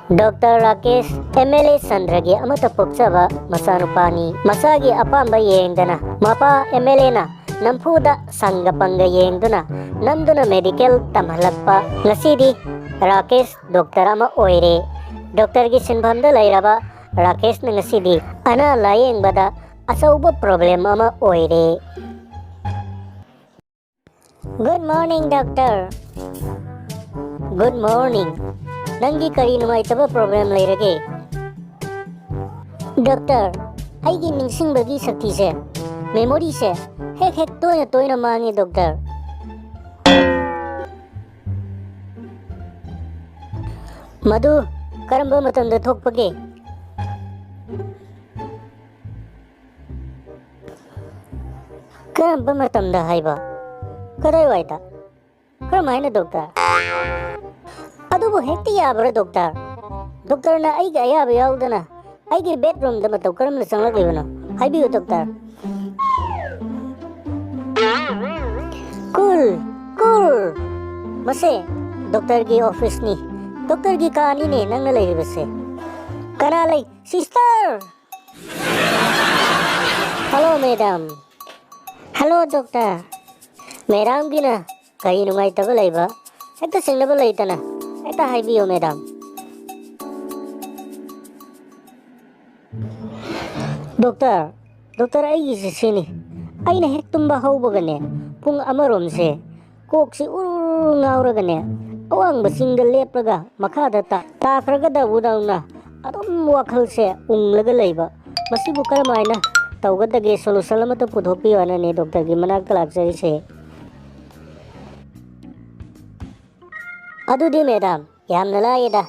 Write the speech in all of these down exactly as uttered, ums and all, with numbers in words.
Doctor Rakesh M L A ꯆꯟꯗ꯭ꯔꯒꯤ ꯑꯃꯠꯇ ꯄꯣꯛꯆꯕ ꯃꯆꯥꯅꯨꯄꯥꯅꯤ꯫ ꯃꯆꯥꯒꯤ ꯑꯄꯥꯝꯕ ꯌꯦꯡꯗꯅ ꯃꯄꯥ ꯑꯦꯝ ꯑꯦꯜ ꯑꯦꯅ ꯅꯝꯐꯨꯗ ꯁꯪꯒ ꯄꯪꯒ ꯌꯦꯡꯗꯨꯅ ꯅꯝꯗꯨꯅ ꯃꯦꯗꯤꯀꯦꯜ ꯇꯝꯍꯜꯂꯛꯄ꯫ ꯉꯁꯤꯗꯤ ꯔꯥꯀꯦꯁ ꯗꯣꯛꯇꯔ ꯑꯃ ꯑꯣꯏꯔꯦ꯫ ꯗꯣꯛꯇꯔꯒꯤ ꯁꯤꯟꯐꯝꯗ ꯂꯩꯔꯕ ꯔꯥꯀꯦꯁꯅ ꯉꯁꯤꯗꯤ ꯑꯅꯥ ꯂꯥꯌꯦꯡꯕꯗ ꯑꯆꯧꯕ ꯄ꯭ꯔꯣꯕ꯭ꯂꯦꯝ ꯑꯃ ꯑꯣꯏꯔꯦ꯫ Good morning, doctor. Good morning. ꯅꯪꯒꯤ ꯀꯔꯤ ꯅꯨꯡꯉꯥꯏꯇꯕ ꯄ꯭ꯔꯣꯕ꯭ꯂꯦꯝ ꯂꯩꯔꯒꯦ? ꯗꯣꯛꯇꯔ, ꯑꯩꯒꯤ ꯅꯤꯡꯁꯤꯡꯕꯒꯤ ꯁꯛꯇꯤꯁꯦ, ꯃꯦꯃꯣꯔꯤꯁꯦ, ꯍꯦꯛ ꯍꯦꯛ ꯇꯣꯏꯅ ꯇꯣꯏꯅ ꯃꯥꯡꯉꯤ, ꯗꯣꯛꯇꯔ꯫ ꯃꯗꯨ ꯀꯔꯝꯕ ꯃꯇꯝꯗ ꯊꯣꯛꯄꯒꯦ? ꯀꯔꯝꯕ ꯃꯇꯝꯗ ꯍꯥꯏꯕ? ꯀꯗꯥꯏꯋꯥꯏꯗ? ꯀꯔꯝꯍꯥꯏꯅ, ꯗꯣꯛꯇꯔ? ꯑꯗꯨꯕꯨ ꯍꯦꯛꯇ ꯌꯥꯕ꯭ꯔꯥ, ꯗꯣꯛꯇꯔ? ꯗꯣꯛꯇꯔꯅ ꯑꯩꯒꯤ ꯑꯌꯥꯕ ꯌꯥꯎꯗꯅ ꯑꯩꯒꯤ ꯕꯦꯗꯔꯨꯝꯗ ꯃꯇꯧ ꯀꯔꯝꯅ ꯆꯪꯂꯛꯂꯤꯕꯅꯣ? ꯍꯥꯏꯕꯤꯌꯨ, ꯗꯣꯛꯇꯔ꯫ Cool, cool. ꯃꯁꯦ ꯗꯣꯛꯇꯔꯒꯤ ꯑꯣꯐꯤꯁꯅꯤ꯫ ꯗꯣꯛꯇꯔꯒꯤ ꯀꯥꯅꯤꯅꯦ ꯅꯪꯅ ꯂꯩꯔꯤꯕꯁꯦ꯫ ꯀꯅꯥ ꯂꯩ? Sister! Hello, madam. Hello, doctor. ꯃꯦꯗꯥꯝꯒꯤꯅ ꯀꯔꯤ ꯅꯨꯡꯉꯥꯏꯇꯕ ꯂꯩꯕ? ꯍꯦꯛꯇ ꯆꯤꯡꯅꯕ ꯂꯩꯇꯅ ꯍꯦꯛꯇ ꯍꯥꯏꯕꯤꯌꯨ, ꯃꯦꯗꯥꯝ꯫ ꯗꯣꯛꯇꯔ, ꯗꯣꯛꯇꯔ, ꯑꯩꯒꯤꯁꯦ ꯁꯤꯅꯤ꯫ ꯑꯩꯅ ꯍꯦꯛ ꯇꯨꯝꯕ ꯍꯧꯕꯒꯅꯦ, ꯄꯨꯡ ꯑꯃꯔꯣꯝꯁꯦ ꯀꯣꯛꯁꯤ ꯎꯔꯨ ꯉꯥꯎꯔꯒꯅꯦ, ꯑꯋꯥꯡꯕ ꯆꯤꯡꯗ ꯂꯦꯞꯂꯒ ꯃꯈꯥꯗ ꯇꯥ-, ꯇꯥꯈ꯭ꯔꯒꯗꯧꯕꯗꯧꯅ ꯑꯗꯨꯝ ꯋꯥꯈꯜꯁꯦ ꯎꯪꯂꯒ ꯂꯩꯕ꯫ ꯃꯁꯤꯕꯨ ꯀꯔꯝꯍꯥꯏꯅ ꯇꯧꯒꯗꯒꯦ? ꯁꯣꯂꯨꯁꯟ ꯑꯃꯇ ꯄꯨꯊꯣꯛꯄꯤꯌꯣ ꯍꯥꯏꯅꯅꯦ ꯗꯣꯛꯇꯔꯒꯤ ꯃꯅꯥꯛꯇ ꯂꯥꯛꯆꯔꯤꯁꯦ꯫ ꯑꯗꯨꯗꯤ ꯃꯦꯗꯥꯝ, ꯌꯥꯝꯅ ꯂꯥꯏꯌꯦꯗ꯫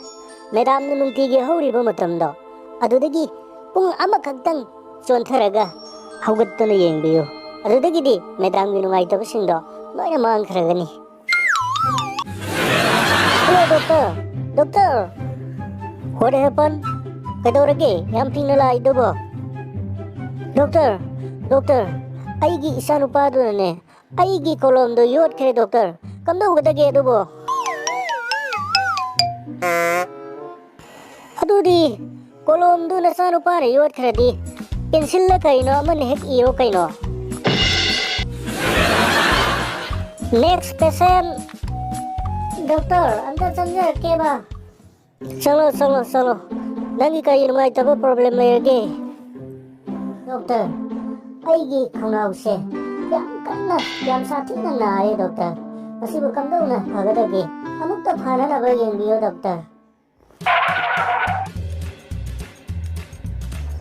ꯃꯦꯗꯥꯝꯅ ꯅꯨꯡꯇꯤꯒꯤ ꯍꯧꯔꯤꯕ ꯃꯇꯝꯗꯣ, ꯑꯗꯨꯗꯒꯤ ꯄꯨꯡ ꯑꯃꯈꯛꯇꯪ ꯆꯣꯟꯊꯔꯒ ꯍꯧꯒꯠꯇꯨꯅ ꯌꯦꯡꯕꯤꯌꯨ꯫ ꯑꯗꯨꯗꯒꯤꯗꯤ ꯃꯦꯗꯥꯝꯒꯤ ꯅꯨꯡꯉꯥꯏꯇꯕꯁꯤꯡꯗꯣ ꯂꯣꯏꯅ ꯃꯥꯡꯈ꯭ꯔꯒꯅꯤ꯫ Hello, doctor. Doctor. What happened? ꯀꯩꯗꯧꯔꯒꯦ? ꯌꯥꯝ ꯊꯤꯅ ꯂꯥꯛꯏꯗꯨꯕꯣ? ꯗꯣꯛꯇꯔ, ꯗꯣꯛꯇꯔ, ꯑꯩꯒꯤ ꯏꯆꯥꯅꯨꯄꯥꯗꯨꯅꯅꯦ, ꯑꯩꯒꯤ ꯀꯣꯂꯣꯝꯗꯣ ꯌꯣꯠꯈ꯭ꯔꯦ, ꯗꯣꯛꯇꯔ꯫ ꯀꯝꯗꯧꯒꯗꯒꯦ ꯑꯗꯨꯕꯣ? ꯑꯗꯨꯗꯤ ꯀꯣꯂꯣꯝꯗꯨ ꯅꯆꯥꯅꯨꯄꯥꯅ ꯌꯣꯠꯈ꯭ꯔꯗꯤ, ꯄꯦꯟꯁꯤꯜꯂ ꯀꯩꯅꯣ ꯑꯃꯅ ꯍꯦꯛ ꯏꯔꯣ ꯀꯩꯅꯣ꯫ Next patient. ꯗꯣꯛꯇꯔ, ꯑꯝꯇ ꯆꯪꯖꯔꯛꯀꯦꯕ꯫ ꯆꯠꯂꯣ, ꯆꯠꯂꯣ, ꯆꯠꯂꯣ꯫ ꯅꯪꯒꯤ ꯀꯔꯤ ꯅꯨꯡꯉꯥꯏꯇꯕ problem ꯂꯩꯔꯒꯦ? ꯗꯣꯛꯇꯔ, ꯑꯩꯒꯤ ꯈꯧꯅꯥꯎꯁꯦ ꯌꯥꯝ ꯀꯟꯅ, ꯌꯥꯝ ꯁꯥꯊꯤꯅ ꯅꯥꯔꯦ ꯗꯣꯛꯇꯔ꯫ ꯃꯁꯤꯕꯨ ꯀꯝꯗꯧꯅ ꯐꯒꯗꯒꯦ? ꯑꯃꯨꯛꯇ ꯐꯅꯅꯕ ꯌꯦꯡꯕꯤꯌꯨ ꯗꯣꯛꯇꯔ꯫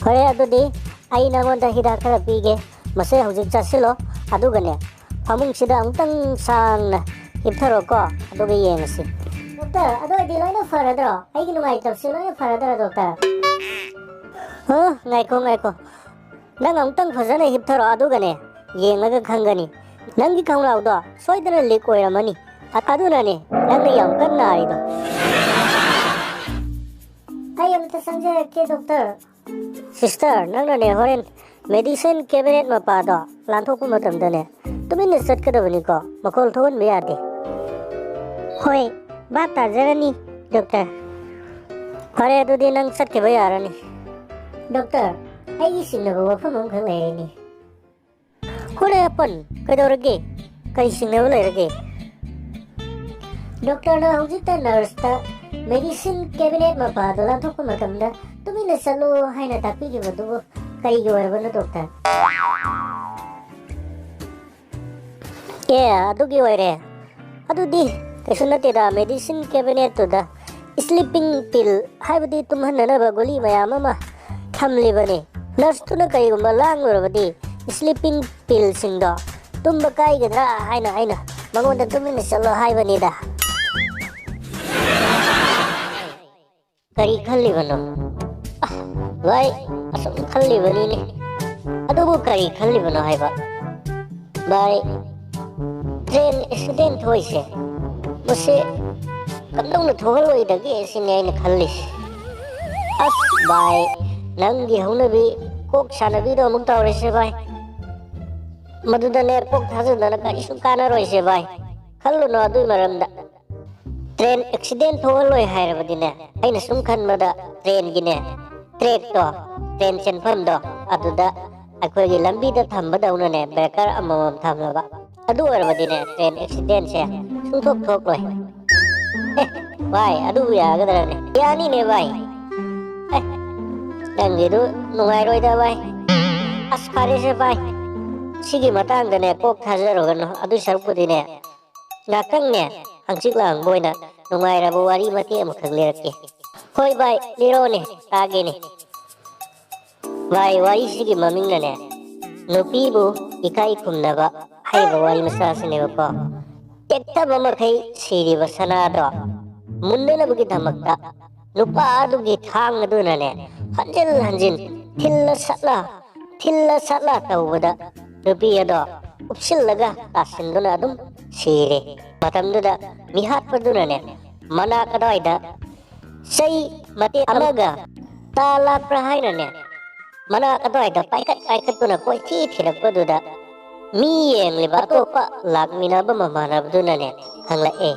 ꯐꯔꯦ, ꯑꯗꯨꯗꯤ ꯑꯩ ꯅꯉꯣꯟꯗ ꯍꯤꯗꯥꯛ ꯈꯔ ꯄꯤꯒꯦ꯫ ꯃꯁꯦ ꯍꯧꯖꯤꯛ ꯆꯥꯁꯤꯜꯂꯣ꯫ ꯑꯗꯨꯒꯅꯦ, ꯐꯃꯨꯡꯁꯤꯗ ꯑꯃꯨꯛꯇꯪ ꯁꯥꯡꯅ ꯍꯤꯞꯊꯔꯣꯀꯣ, ꯑꯗꯨꯒ ꯌꯦꯡꯉꯁꯤ꯫ ꯗꯣꯛꯇꯔ, ꯑꯗꯨ ꯑꯣꯏꯗꯤ ꯂꯣꯏꯅ ꯐꯔꯗ꯭ꯔꯣ? ꯑꯩꯒꯤ ꯅꯨꯡꯉꯥꯏꯇꯕꯁꯤ ꯂꯣꯏꯅ ꯐꯔꯗ꯭ꯔꯣ, ꯗꯣꯛꯇꯔ? ꯍ, ꯉꯥꯏꯈꯣ, ꯉꯥꯏꯈꯣ꯫ ꯅꯪ ꯑꯃꯨꯛꯇꯪ ꯐꯖꯅ ꯍꯤꯞꯊꯔꯣ, ꯑꯗꯨꯒꯅꯦ, ꯌꯦꯡꯂꯒ ꯈꯪꯒꯅꯤ꯫ ꯅꯪꯒꯤ ꯈꯣꯡꯒ꯭ꯔꯥꯎꯗꯣ ꯁꯣꯏꯗꯅ leak ꯑꯣꯏꯔꯝꯃꯅꯤ꯫ ꯑ-, ꯑꯗꯨꯅꯅꯦ ꯅꯪꯅ ꯌꯥꯝ ꯀꯟꯅ ꯅꯥꯔꯤꯗꯣ꯫ ꯑꯩ ꯑꯃꯇ ꯆꯪꯖꯔꯛꯀꯦ, ꯗꯣꯛꯇꯔ꯫ Sister, ꯅꯪꯅꯅꯦ ꯍꯣꯔꯦꯟ medicine cabinet ꯃꯄꯥꯗꯣ ꯂꯥꯟꯊꯣꯛꯄ ꯃꯇꯝꯗꯅꯦ ꯇꯨꯃꯤꯟꯅ ꯆꯠꯀꯗꯕꯅꯤꯀꯣ, ꯃꯈꯣꯜ ꯊꯣꯛꯍꯟꯕ ꯌꯥꯗꯦ꯫ ꯍꯣꯏ, ꯚꯥꯞ ꯇꯥꯖꯔꯅꯤ, ꯗꯣꯛꯇꯔ꯫ ꯐꯔꯦ, ꯑꯗꯨꯗꯤ ꯅꯪ ꯆꯠꯈꯤꯕ ꯌꯥꯔꯅꯤ꯫ ꯗꯣꯛꯇꯔ, ꯑꯩꯒꯤ ꯆꯤꯡꯅꯕ ꯋꯥꯐꯝ ꯑꯃꯈꯛ ꯂꯩꯔꯦꯅꯦ꯫ ꯍꯣꯔꯦ ꯑꯄꯟ, ꯀꯩꯗꯧꯔꯒꯦ? ꯀꯔꯤ ꯆꯤꯡꯅꯕ ꯂꯩꯔꯒꯦ? ꯗꯣꯛꯇꯔꯅ ꯍꯧꯖꯤꯛꯇ nurseꯇ medicine cabinet ꯃꯄꯥꯗꯣ ꯂꯥꯟꯊꯣꯛꯄ ꯃꯇꯝꯗ ꯇꯨꯃꯤꯟꯅ ꯆꯠꯂꯨ ꯍꯥꯏꯅ ꯇꯥꯛꯄꯤꯈꯤꯕꯗꯨꯕꯨ ꯀꯔꯤꯒꯤ ꯑꯣꯏꯔꯕꯅꯣ, ꯗꯣꯛꯇꯔ? ꯑꯦ, ꯑꯗꯨꯒꯤ ꯑꯣꯏꯔꯦ꯫ ꯑꯗꯨꯗꯤ ꯀꯩꯁꯨ ꯅꯠꯇꯦꯗ, medicine cabinetꯇꯨꯗ sleeping pill, ꯍꯥꯏꯕꯗꯤ ꯇꯨꯝꯍꯟꯅꯅꯕ ꯒꯨꯂꯤ ꯃꯌꯥꯝ ꯑꯃ ꯊꯝꯂꯤꯕꯅꯤ꯫ Nurseꯇꯨꯅ ꯀꯔꯤꯒꯨꯝꯕ ꯂꯥꯡꯂꯨꯔꯕꯗꯤ, sleeping pillꯁꯤꯡꯗꯣ ꯇꯨꯝꯕ ꯀꯥꯏꯒꯗ꯭ꯔꯥ ꯍꯥꯏꯅ ꯑꯩꯅ ꯃꯉꯣꯟꯗ ꯇꯨꯃꯤꯟꯅ ꯆꯠꯂꯣ ꯍꯥꯏꯕꯅꯤꯗ꯫ ꯀꯔꯤ ꯈꯜꯂꯤꯕꯅꯣ? ꯑ, ꯚꯥꯏ, ꯑꯁꯨꯝ ꯈꯜꯂꯤꯕꯅꯤꯅꯦ꯫ ꯑꯗꯨꯕꯨ ꯀꯔꯤ ꯈꯜꯂꯤꯕꯅꯣ ꯍꯥꯏꯕ? ꯚꯥꯏ, train accident ꯊꯣꯛꯏꯁꯦ, ꯃꯁꯤ ꯀꯝꯗꯧꯅ ꯊꯣꯛꯍꯜꯂꯣꯏꯗꯒꯦ ꯁꯤꯅꯤ ꯑꯩꯅ ꯈꯜꯂꯤꯁꯦ꯫ ꯑꯁ ꯚꯥꯏ, ꯅꯪꯒꯤ ꯍꯧꯅꯕꯤ ꯀꯣꯛ ꯁꯥꯟꯅꯕꯤꯗꯣ ꯑꯃꯨꯛ ꯇꯧꯔꯦꯁꯦ ꯚꯥꯏ꯫ ꯃꯗꯨꯗꯅꯦ ꯀꯣꯛ ꯊꯥꯖꯗꯅ ꯀꯔꯤꯁꯨ ꯀꯥꯟꯅꯔꯣꯏꯁꯦ ꯚꯥꯏ꯫ ꯈꯜꯂꯨꯅꯨ ꯑꯗꯨꯒꯤ ꯃꯔꯝꯗ꯫ ꯇ꯭ꯔꯦꯟ ꯑꯦꯛꯁꯤꯗꯦꯟ ꯊꯣꯛꯍꯜꯂꯣꯏ ꯍꯥꯏꯔꯕꯗꯤꯅꯦ, ꯑꯩꯅ ꯁꯨꯝ ꯈꯟꯕꯗ ꯇ꯭ꯔꯦꯟꯒꯤꯅꯦ, ꯇ꯭ꯔꯦꯛꯇꯣ, ꯇ꯭ꯔꯦꯟ ꯆꯦꯟꯐꯝꯗꯣ, ꯑꯗꯨꯗ ꯑꯩꯈꯣꯏꯒꯤ ꯂꯝꯕꯤꯗ ꯊꯝꯕꯗꯧꯅꯅꯦ ꯕ꯭ꯔꯦꯀꯔ ꯑꯃꯃꯝ ꯊꯝꯂꯕ꯫ ꯑꯗꯨ ꯑꯣꯏꯔꯕꯗꯤꯅꯦ ꯇ꯭ꯔꯦꯟ ꯑꯦꯛꯁꯤꯗꯦꯟꯁꯦ ꯁꯨꯡꯊꯣꯛ ꯊꯣꯛꯂꯣꯏ꯫ ꯑꯦ, ꯚꯥꯏ, ꯑꯗꯨꯕꯨ ꯌꯥꯒꯗ꯭ꯔꯅꯦ? ꯌꯥꯅꯤꯅꯦ, ꯚꯥꯏ꯫ ꯑꯦ, ꯅꯪꯒꯤꯗꯨ ꯅꯨꯡꯉꯥꯏꯔꯣꯏꯗ, ꯚꯥꯏ꯫ ꯑꯁ, ꯐꯔꯦꯁꯦ, ꯚꯥꯏ꯫ ꯁꯤꯒꯤ ꯃꯇꯥꯡꯗꯅꯦ ꯀꯣꯛ ꯊꯥꯖꯔꯨꯒꯅꯨ꯫ ꯑꯗꯨꯏ ꯁꯔꯨꯛꯄꯨꯗꯤꯅꯦ, ꯉꯥꯛꯇꯪꯅꯦ, ꯍꯪꯆꯤꯠ ꯂꯥꯡꯕ ꯑꯣꯏꯅ ꯅꯨꯡꯉꯥꯏꯔꯕ ꯋꯥꯔꯤ ꯃꯇꯦꯛ ꯑꯃꯈꯛ ꯂꯤꯔꯛꯀꯦ꯫ ꯍꯣꯏ, ꯚꯥꯏ, ꯂꯤꯔꯛꯑꯣꯅꯦ, ꯇꯥꯒꯦꯅꯦ꯫ ꯚꯥꯏ, ꯋꯥꯔꯤꯁꯤꯒꯤ ꯃꯃꯤꯡꯅꯅꯦ, ꯅꯨꯄꯤꯕꯨ ꯏꯀꯥꯏ ꯈꯨꯝꯅꯕ ꯍꯥꯏꯔꯤꯕ ꯋꯥꯔꯤ ꯃꯆꯥꯁꯤꯅꯦꯕꯀꯣ꯫ ꯇꯦꯛꯊꯕ ꯃꯈꯩ ꯁꯤꯔꯤꯕ ꯁꯅꯥꯗꯣ ꯃꯨꯟꯅꯅꯕꯒꯤꯗꯃꯛꯇ ꯅꯨꯄꯥ ꯑꯗꯨꯒꯤ ꯊꯥꯡ ꯑꯗꯨꯅꯅꯦ, ꯍꯟꯖꯤꯟ ꯍꯟꯖꯤꯟ ꯊꯤꯜꯂ ꯁꯠꯂ, ꯊꯤꯜꯂ ꯁꯠꯂ ꯇꯧꯕꯗ ꯅꯨꯄꯤ ꯑꯗꯣ ꯎꯞꯁꯤꯜꯂꯒ ꯇꯥꯁꯤꯟꯗꯨꯅ ꯑꯗꯨꯝ ꯁꯤꯔꯦ꯫ ꯃꯇꯝꯗꯨꯗ ꯃꯤꯍꯥꯠꯄꯗꯨꯅꯅꯦ, ꯃꯅꯥꯛ ꯑꯗꯨꯋꯥꯏꯗ ꯆꯩ ꯃꯇꯦꯛ ꯑꯃꯒ ꯇꯥ ꯂꯥꯛꯄ꯭ꯔꯥ ꯍꯥꯏꯅꯅꯦ, ꯃꯅꯥꯛ ꯑꯗꯨꯋꯥꯏꯗ ꯄꯥꯏꯈꯠ ꯄꯥꯏꯈꯠꯇꯨꯅ ꯀꯣꯏꯊꯤ ꯊꯤꯔꯛꯄꯗꯨꯗ, ꯃꯤ ꯌꯦꯡꯂꯤꯕ ꯑꯇꯣꯞꯄ ꯂꯥꯛꯃꯤꯟꯅꯕ ꯃꯃꯥꯟꯅꯕꯗꯨꯅꯅꯦ ꯍꯪꯂꯛꯑꯦ,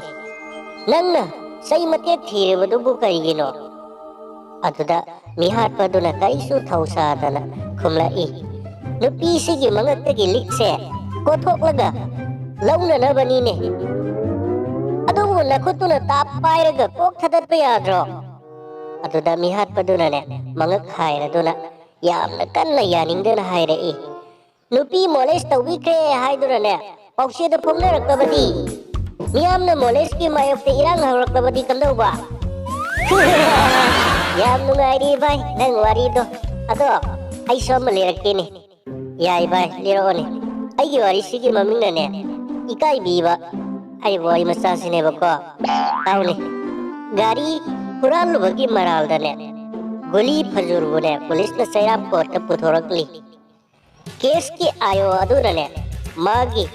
"ꯅꯪꯅ ꯆꯩ ꯃꯇꯦꯛ ꯊꯤꯔꯤꯕꯗꯨꯕꯨ ꯀꯔꯤꯒꯤꯅꯣ?" ꯑꯗꯨꯗ ꯃꯤꯍꯥꯠꯄꯗꯨꯅ ꯀꯔꯤꯁꯨ ꯊꯧꯁꯥꯗꯅ ꯈꯨꯝꯂꯛꯏ, "ꯅꯨꯄꯤꯁꯤꯒꯤ ꯃꯉꯛꯇꯒꯤ ꯂꯤꯛꯁꯦ ꯀꯣꯊꯣꯛꯂꯒ ꯂꯧꯅꯅꯕꯅꯤꯅꯦ꯫ ꯑꯗꯨꯕꯨ ꯅꯈꯨꯠꯇꯨꯅ ꯇꯥꯞ ꯄꯥꯏꯔꯒ ꯀꯣꯛ ꯊꯥꯗꯠꯄ ꯌꯥꯗ꯭ꯔꯣ?" ꯑꯗꯨꯗ ꯃꯤꯍꯥꯠꯄꯗꯨꯅꯅꯦ ꯃꯉꯛ ꯍꯥꯏꯔꯗꯨꯅ ꯌꯥꯝꯅ ꯀꯟꯅ ꯌꯥꯅꯤꯡꯗꯅ ꯍꯥꯏꯔꯛꯏ, "ꯅꯨꯄꯤ ꯃꯣꯂꯦꯁ ꯇꯧꯕꯤꯈ꯭ꯔꯦ ꯍꯥꯏꯗꯨꯅꯅꯦ ꯄꯥꯎꯆꯦꯗ ꯐꯣꯡꯅꯔꯛꯂꯕꯗꯤ, ꯃꯤꯌꯥꯝꯅ ꯃꯣꯂꯦꯁꯀꯤ ꯃꯥꯌꯣꯛꯇ ꯏꯔꯥꯡ ꯍꯧꯔꯛꯂꯕꯗꯤ ꯀꯝꯗꯧꯕ?" ꯌꯥꯝ ꯅꯨꯡꯉꯥꯏꯔꯤ ꯚꯥꯏ ꯅꯪ ꯋꯥꯔꯤꯗꯣ꯫ ꯑꯗꯣ ꯑꯩꯁꯨ ꯑꯃ ꯂꯤꯔꯛꯀꯦꯅꯦ꯫ ꯌꯥꯏ ꯚꯥꯏ, ꯂꯤꯔꯛꯑꯣꯅꯦ꯫ ꯑꯩꯒꯤ ꯋꯥꯔꯤꯁꯤꯒꯤ ꯃꯃꯤꯡꯅꯅꯦ ꯏꯀꯥꯏꯕꯤꯕ ꯍꯥꯏꯔꯤꯕ ꯋꯥꯔꯤ ꯃꯆꯥꯁꯤꯅꯦꯕꯀꯣ꯫ ꯇꯥꯎꯅꯦ꯫ ꯒꯥꯔꯤ ꯍꯨꯔꯥꯜꯂꯨꯕꯒꯤ ꯃꯔꯥꯜꯗꯅꯦ ꯒꯨꯂꯤ ꯐꯖꯨꯔꯕꯨꯅꯦ ꯄꯨꯂꯤꯁꯅ ꯆꯩꯔꯥꯛ ꯀꯣꯔꯠꯇ ꯄꯨꯊꯣꯔꯛꯂꯤ꯫ ꯀꯦꯁꯀꯤ ꯑꯥꯏ ꯑꯣ ꯑꯗꯨꯅꯅꯦ ꯃꯥꯒꯤ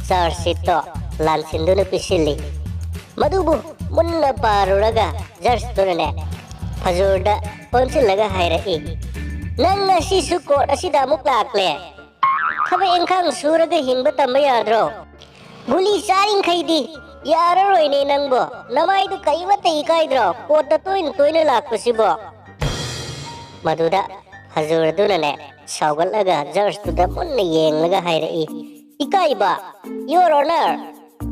ꯆꯥꯔꯖ ꯁꯤꯠꯇꯣ ꯂꯥꯟꯁꯤꯟꯗꯨꯅ ꯄꯤꯁꯤꯜꯂꯤ꯫ ꯃꯗꯨꯕꯨ ꯃꯨꯟꯅ ꯄꯥꯔꯨꯔꯒ ꯖꯖꯇꯨꯅꯅꯦ ꯐꯖꯨꯔꯗ ꯑꯣꯟꯁꯤꯜꯂꯒ ꯍꯥꯏꯔꯛꯏ, "ꯅꯪ ꯉꯁꯤꯁꯨ ꯀꯣꯔꯠ ꯑꯁꯤꯗ ꯑꯃꯨꯛ ꯂꯥꯛꯂꯦ? ꯊꯕꯛ ꯏꯪꯈꯥꯡ ꯁꯨꯔꯒ ꯍꯤꯡꯕ ꯇꯝꯕ ꯌꯥꯗ꯭ꯔꯣ? ꯒꯨꯂꯤ ꯆꯥꯔꯤꯡꯈꯩꯗꯤ ꯌꯥꯔꯔꯣꯏꯅꯦ ꯅꯪꯕꯣ, ꯅꯃꯥꯏꯗꯨ ꯀꯩꯃꯠꯇ ꯏꯀꯥꯏꯗ꯭ꯔꯣ, ꯀꯣꯔꯠꯇ ꯇꯣꯏꯅ ꯇꯣꯏꯅ ꯂꯥꯛꯄꯁꯤꯕꯣ? ꯃꯗꯨꯗ ꯍꯖꯨꯔ ꯑꯗꯨꯅꯅꯦ ꯁꯥꯎꯒꯠꯂꯒ ꯖꯖꯇꯨꯗ ꯃꯨꯟꯅ ꯌꯦꯡꯂꯒ ꯍꯥꯏꯔꯛꯏ, "ꯏꯀꯥꯏꯕ, Your Honour,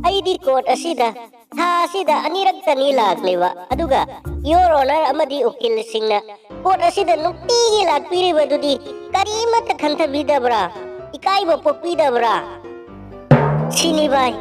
ꯑꯩꯗꯤ ꯀꯣꯔꯠ ꯑꯁꯤꯗ ꯊꯥ ꯑꯁꯤꯗ ꯑꯅꯤꯔꯛꯇꯅꯤ ꯂꯥꯛꯂꯤꯕ, ꯑꯗꯨꯒ Your Honour ꯑꯃꯗꯤ ꯎꯀꯤꯜꯁꯤꯡꯅ ꯀꯣꯔꯠ ꯑꯁꯤꯗ ꯅꯨꯡꯇꯤꯒꯤ ꯂꯥꯛꯄꯤꯔꯤꯕꯗꯨꯗꯤ ꯀꯔꯤꯃꯠꯇ ꯈꯟꯊꯕꯤꯗꯕ꯭ꯔꯥ? ꯏꯀꯥꯏꯕ ꯄꯣꯛꯄꯤꯗꯕ꯭ꯔꯥ?" ꯁꯤꯅꯤ ꯚꯥꯏ,